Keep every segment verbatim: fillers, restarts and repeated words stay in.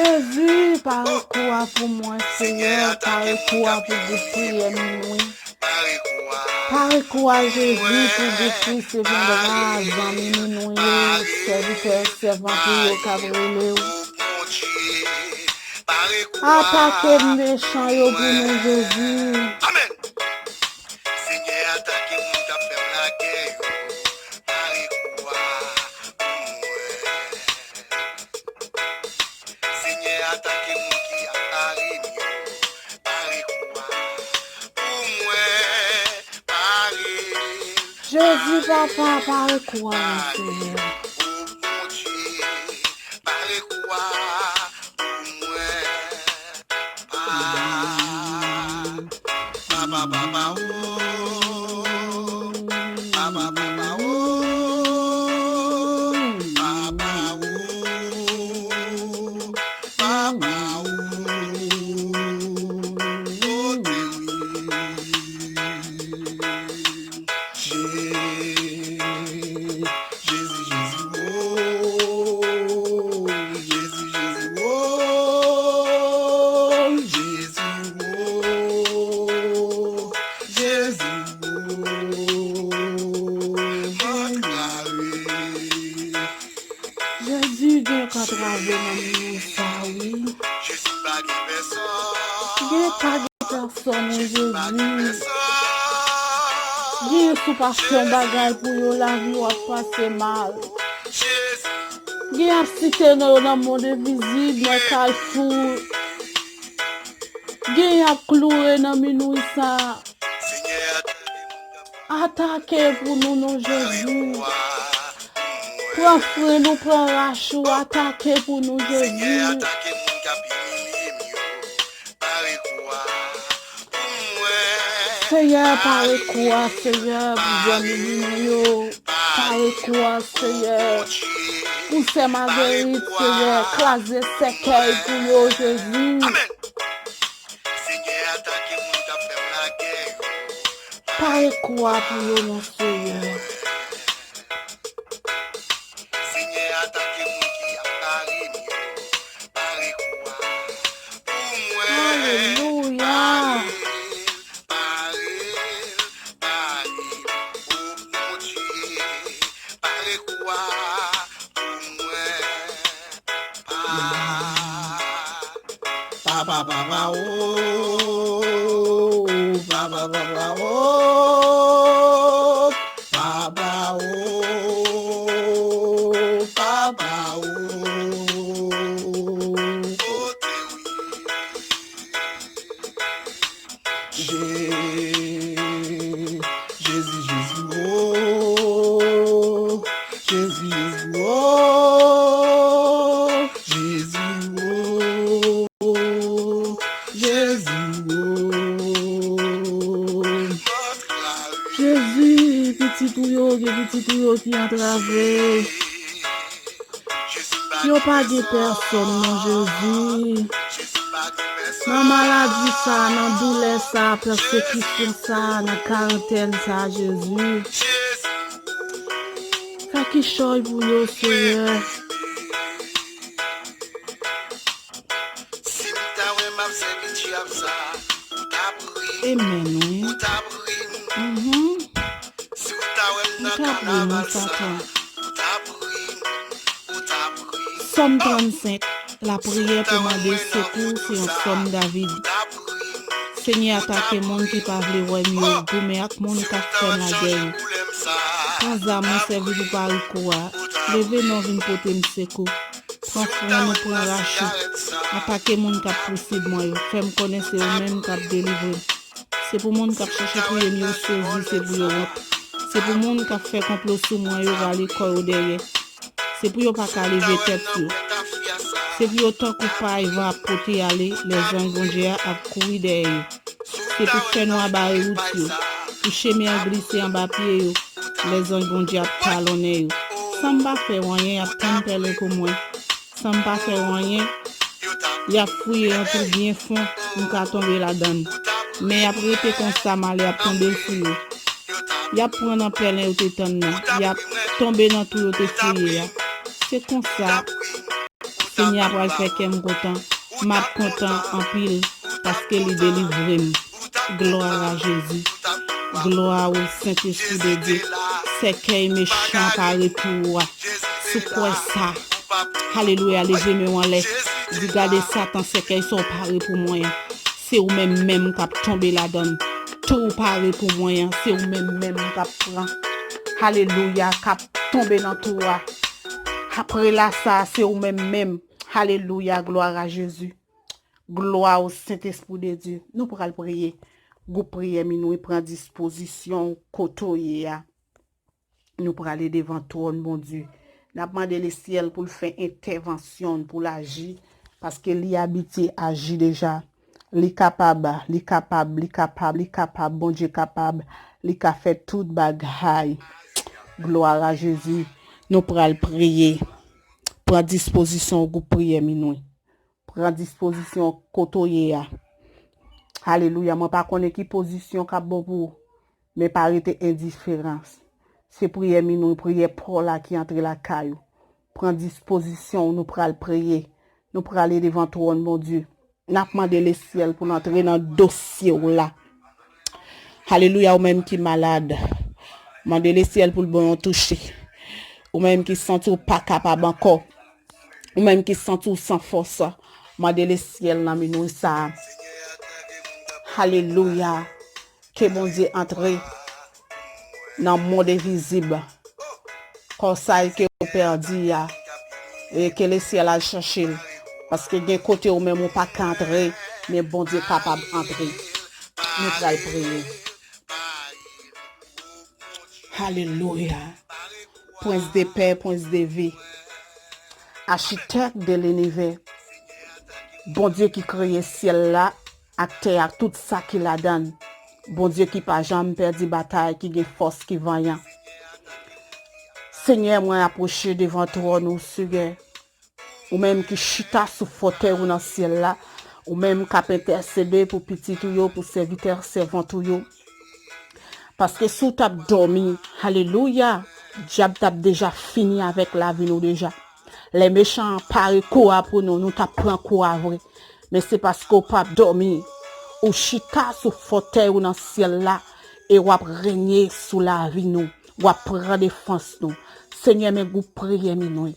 Jezi, pare kou a pou mwen, Senyè, pare kou a pou gwoup priyè minwi. Pare kou a, Jezi, pou gwoup Kris Evandra, zanmi minwi yo, sèvitè, sèvant ou yo k ap rele w. Atake mechan yo pou nou, Jezi. Amèn. Senyè, atake moun k ap fè m lagè yo. Pare kou a pou mwen. Senyè, atake moun ki ap pare m yo. Pare kou a pou mwen. Pare. Jezi, papa, pare kou a, Senyè. O Bondye, pare kou a pou mwen. Pa, pa, pa, pa, pa, o. Pa, pa, pa, pa, o. Pa, pa, o. Pa, pa, o. O, te wi. Je-, Jezi, Jezi, o, Jezi, Jezi, o, Jezi, o, Jezi, o, antrave. Jezi, gen antrave nan minwi sa, wi. Jezi, pa gen pèsòn. Gen pa gen pèsòn, wi, Jezi. Gen sou pa fè yon bagay pou yo, lavi yo ap pase mal. Gen y ap site non yo nan mond envizib, nan kay fou. Gen y ap kloure nan minwi sa. Atake pou nou, non, Jezi. Pran fren nou, pran rach ou, atake pou nou, Jezi. Senyè, pare kou a, Senyè, pou zanmi nou yo. Pare kou a, Senyè, pou sè Magerit, Senyè, kraze sèkèy pou yo, Jezi. Amèn. Senyè, atake moun k ap fè m lagè yo. Pare kou a pou yo, non, Senyè. Senyè, atake moun ki ap pare m yo. Pare kou a pou mwen. Alelouya. Pare, pare, pare, o Bondye. Pare kou a pou mwen. Pa, pa, pa, pa, pa, o. Pa, pa, pa, pa, o. Pa, pa, o. Pa, pa, o. Kote w ye? Je-, Jezi, Jezi, o. Jezi, Jezi, o. Jezi, o. Jezi, o. Jezi, pitit ou yo, gen pitit ou yo ki antrave. Yo pa gen pèsòn, non, Jezi. Nan maladi sa, nan doulè sa, pèsekisyon sa, nan karantèn sa, Jezi. Fè kichòy pou yo, Senyè. Si m ta wè m ap sèvi dyab sa, ou t ap ri. Amen, wi. Ou t ap ri. Mhm. Si w ta wè m nan kanaval sa, ou t ap ri, ou t ap ri. Sòm trannsenk, lapriyè pou mande sekou, se yon sòm David. Senyè, atake moun ki pa vle wè m yo, goumen ak moun k ap fè m lagè yo. Pran zam ou sèvi pou pare kou a, leve non vin pote m sekou. Pran fren ou, pran rach ou. Atake moun k ap pousib mwen yo, fè m konnen se ou menm k ap delivre m. Se pou moun k ap chèche touye m yo sezi, se pou yo wont. Se pou moun k ap fè konplo sou mwen yo rale kò yo dèyè. Se pou yo pa ka leve tèt yo. Se pou yo tankou pay van ap pote ale, lè zanj Bondye a ap kouri dèyè yo. Se pou fènwa bare wout yo, pou chemen an glise anba pye yo, lè zanj Bondye ap talonnen yo. San m pa fè yo anyen, y ap tann pèlen pou mwen. San m pa fè yo anyen, y ap fouye yon twou byen fon, m ka tonbe ladan l. Men y ap rete konsa, malè ap tonbe sou yo. Y ap pran nan pèlen yo te tann nan, y ap tonbe nan twou yo te fouye a. Se konsa, Senyè a pral fè kè m kontan. M ap kontan anpil paske li delivre m. Glwa a Jezi. Glwa o Sentespri de Dye. Sèkèy mechan pare pou ou a. Si w kwè sa, alelouya, leve men w anlè. Di, gade Satan, sèkèy sa w pare pou mwen an. Se ou menm menm k ap tonbe ladan l. Tou w pare pou mwen an, se ou menm menm k ap pran. Alelouya, k ap tonbe nan tou a. Apre la sa, se ou menm menm. Alelouya, glwa a Jezi. Glwa o Sentespri de Dye. Nou pral priye. Gwoup priyè minwi, pran dispozisyon w kote w ye a. Nou prale devan twòn Bondye. N ap mande Lesyèl pou l fè entèvansyon, pou l aji, paske li abitye aji deja. Li kapab, li kapab, li kapab, li kapab, Bondye kapab, li ka fè tout bagay. Glwa a Jezi. Nou pral priye. Pran dispozisyon w gwoup priyè minwi. Pran dispozisyon kote w ye a. Alelouya, mwen pa konnen ki pozisyon k ap bon pou ou, men pa rete endiferan. Se priyè minwi, priyè pa w la ki antre lakay ou. Pran dispozisyon w, nou pral priye. Nou prale devan twòn Bondye. N ap mande Lesyèl pou l antre nan dosye w la. Alelouya, ou menm ki malad, mande Lesyèl pou l ban w yon touche. Ou menm ki santi w pa kapab ankò, ou menm ki santi w san fòs, mande Lesyèl nan minwi sa a. Alelouya. Ke Bondye antre nan mond envizib. Kò sa a ke ou pèdi a, e ke Lesyèl al chache l. Paske gen kote ou menm ou pa ka antre, men Bondye kapab antre. Nou pral priye. Alelouya. Prens de pè, prens de vi. Achitèk de linivè. Bondye ki kreye syèl la ak tè a, tout sa ki ladan l. Bondye ki pa janm pèdi batay, ki gen fòs, ki vanyan. Senyè, mwen apwoche devan twòn ou, Senyè. Ou menm ki chita sou fòtèy ou nan syèl la, ou menm k ap entèsede pou pitit ou yo, pou sèvitè, sèvant ou yo. Paske si w t ap dòmi, alelouya, dyab t ap deja fini avèk lavi nou deja. Lè mechan an pare kou a pou nou, nou t ap pran kou a vre. Men se paske w p ap dòmi. Ou chita sou fòtèy ou nan syèl la e w ap renye sou lavi nou. W ap pran defans nou. Senyè, men gwoup priyè minwi.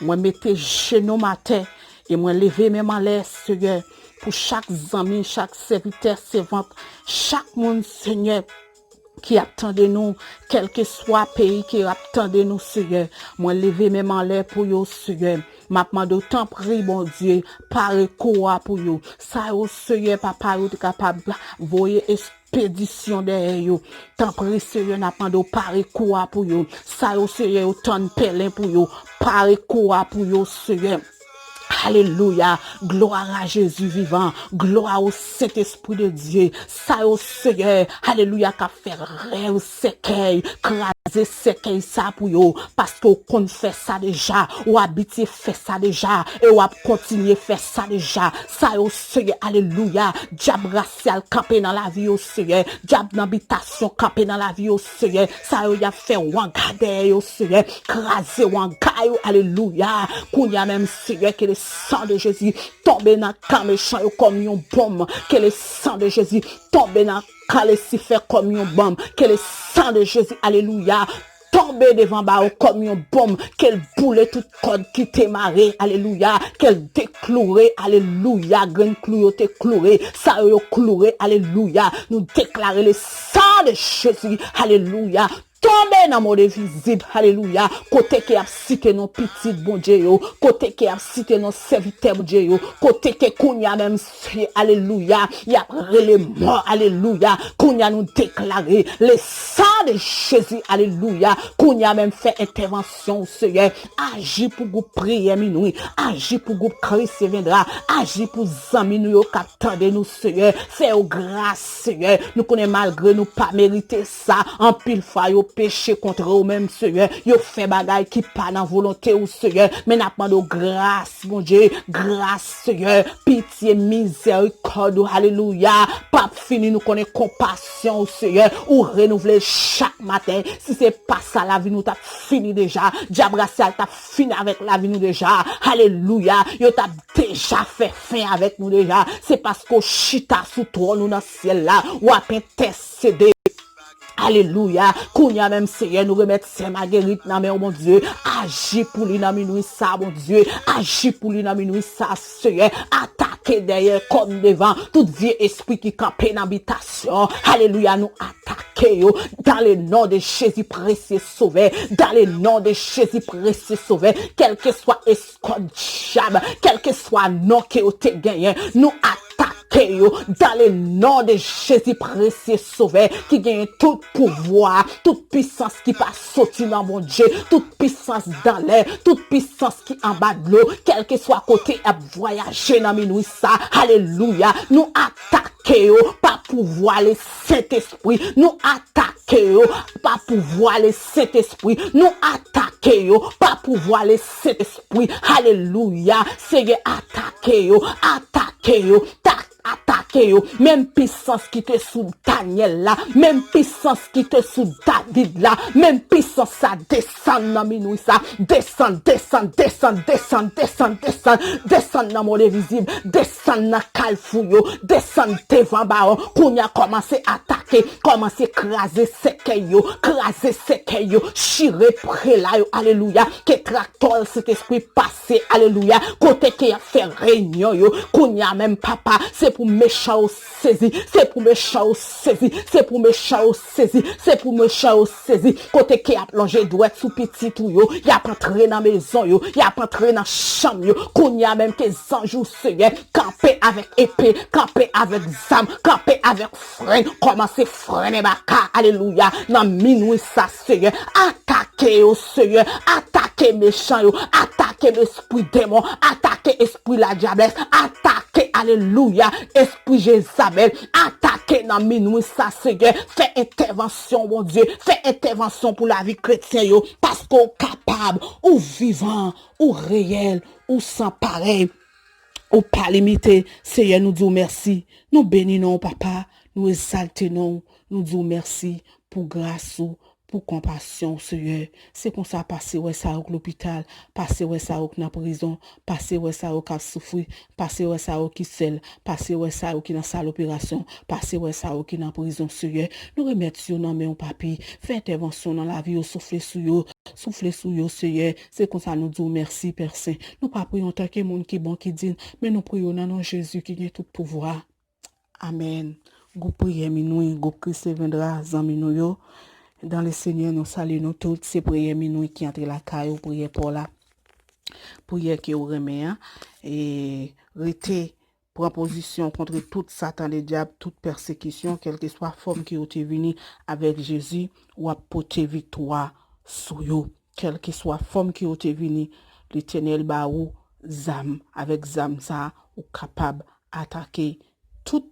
Mwen mete jenou m atè e mwen leve men m anlè, Senyè, pou chak zanmi, chak sèvitè, sèvant, chak moun, Senyè, ki ap tande nou, kèlkeswa peyi ki ap tande nou, Senyè. Mwen leve men m anlè pou yo, Senyè. M ap mande w, tanpri, Bondye, pare kou a pou yo. Sa yo, Senyè, papa, yo te kapab voye espedisyon dèyè yo. Tanpri, Senyè, n ap mande w pare kou a pou yo. Sa yo, Senyè, yo tann pèlen pou yo. Pare kou a pou yo, Senyè. Alelouya. Glwa a Jezi vivan. Glwa o Sentespri de Dye. Sa yo, Senyè, alelouya, k ap fè rèv sèkèy. Kraze sèkèy sa pou yo. Paske w konn fè sa deja. Ou abitye fè sa deja. E w ap kontinye fè sa deja. Sa yo, Senyè, alelouya. Dyab rasyal kanpe nan lavi yo, Senyè. Dyab nan bitasyon kanpe nan lavi yo, Senyè. Sa yo y ap fè wanga dèyè yo, Senyè. Kraze wanga yo, alelouya. Kounye a menm, Senyè, ke le san de Jezi tonbe nan kan mechan yo kòm yon bonm. Ke le san de Jezi tonbe nan kan Lisifè kòm yon bonm. Ke le san de Jezi, alelouya, tonbe devan ba yo kòm yon bonm. Ke l boule tout kòd ki te mare, alelouya. Ke l dekloure, alelouya, grenn klou yo te kloure. Sa yo, yo kloure, alelouya. Nou deklare le san de Jezi, alelouya, tonbe nan mond envizib, alelouya, kote ke y ap site non pitit Bondye yo, kote ke y ap site non sèvitè Bondye yo, kote ke kounye a menm, Senyè, alelouya, y ap rele mò, alelouya, kounye a nou deklare le san de Jezi, alelouya, kounye a menm fè entèvansyon w, Senyè, aji pou gwoup priyè minwi, aji pou gwoup Christ viendra, aji pou zanmi nou yo k ap tande nou, Senyè, fè yo gras, Senyè, nou konnen malgre nou pa merite sa, anpil fwa yo peche kontre w menm, Seyè. Yo fè bagay ki pa nan volonte w, Seyè. Men n ap mande w gras, Bondye, gras, Seyè. Pitye, mizèrikòd ou, alelouya. P ap fini, nou konnen konpasyon w, Seyè. Ou renouvle l chak maten. Si se pa sa, lavi nou t ap fini deja. Dyab rasyal t ap fini avèk lavi nou deja. Alelouya. Yo t ap deja fè fen avèk nou deja. Se paske w chita sou twòn ou nan syèl la. W ap entèsede. Alelouya. Kounye a menm, Seyè, nou remèt sè Magerit nan men w, Bondye. Aji pou li nan minwi sa, Bondye. Aji pou li nan minwi sa, Seyè. Atake dèyè kòm devan. Tout vye espri ki kanpe nan bitasyon. Alelouya, nou atake yo. Dans le nom de Jésus, précieux Sauveur. Dans le nom de Jésus, précieux Sauveur. Kèlkeswa eskòt dyab, kèlkeswa non ke yo te genyen, nou atake yo dans le nom de Jésus, précieux Sauveur, ki genyen tout pouvwa, tout pisans ki pa soti nan Bondye, tout pisans dan lè, tout pisans ki anba dlo, kèlkeswa kote y ap vwayaje nan minwi sa. Alelouya. Nou atake yo pa pouvwa le Sentespri. Nou atake yo pa pouvwa le Sentespri. Nou atake yo pa pouvwa le Sentespri. Alelouya. Seyè, atake yo, atake yo, ta- atake yo. Menm pisans ki te sou Danyèl la, menm pisans ki te sou David la, menm pisans sa desann nan minwi sa, desann, desann, desann, desann, desann, desann, desann nan mond envizib, desann nan kalfou yo, desann devan bawon, kounye a kòmanse atake, kòmanse kraze sèkèy yo, kraze sèkèy yo, chire prela yo, alelouya, ke traktò Sentespri pase, alelouya, kote ke y ap fè reyinyon yo, kounye a menm papa, se pou mechan yo sezi, se pou mechan yo sezi, se pou mechan yo sezi, se pou mechan yo sezi, kote ke y ap lonje dwèt sou pitit ou yo, y ap antre nan mezon yo, y ap antre nan chanm yo, kounye a menm ke zanj ou Seyè, kanpe avèk epe, kanpe avèk zam, kanpe avèk fren, kòmanse frennen baka, alelouya, nan minwi sa Seyè, atake yo Seyè, atake mechan yo, atake espri demon, atake espri ladyablès, atake, alelouya, espri Jezabèl, atake nan minwi sa Seyè, fè entèvansyon Bondye, fè entèvansyon pou lavi kretyen yo, paske w kapab, ou vivan, ou reyèl, ou san parèy. Ou pa limite. Seyè, nou di w mèsi. Nou beni non w, papa. Nou egzalte non w. Nou di w mèsi pou gras ou, pou konpasyon w, Seyè. Se konsa, pase wè sa yo k lopital, pase wè sa yo k nan prizon, pase wè sa yo k ap soufri, pase wè sa yo ki sèl, pase wè sa yo ki nan sal operasyon, pase wè sa yo ki nan prizon, Seyè. Nou remèt yo nan men w, papi. Fè entèvansyon nan lavi yo, soufle sou yo. Soufle sou yo, Seyè. Se konsa nou di w mèsi, Pè Sen. Nou pa priye w antanke moun ki bon, ki diy, men nou priye w nan non Jezi ki gen tout pouvwa. Amèn. Gwoup priyè minwi, gwoup Christ Reviendra, zanmi nou yo. Dans le Seigneur, nou salye nou tout. Se priyè minwi ki antre lakay ou, priyè pa w la. Priyè ke w renmen an. E rete pran pozisyon kont tout Satan Ledyab, tout pèsekisyon, kèlkeswa fòm ke yo te vini avèk Jezi, w ap pote viktwa sou yo. Kèlkeswa fòm ke yo te vini, Letènèl ba ou zam. Avèk zam sa a, ou kapab atake tout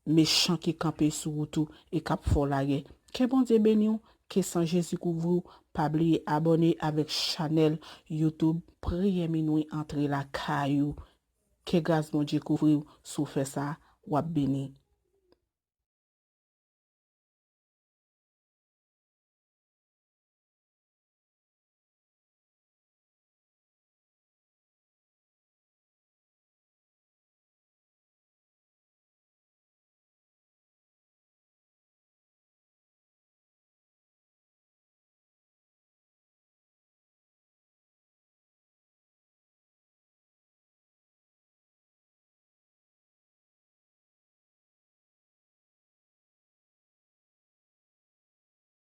mechan ki kanpe sou wout ou e k ap fè w lagè. Ke Bondye beni w, ke san Jezi kouvri w. Pa bliye abòne avèk chanèl YouTube Priyè Minwi Antre Lakay ou. Ke gras Bondye kouvri w, si w fè sa, w ap beni.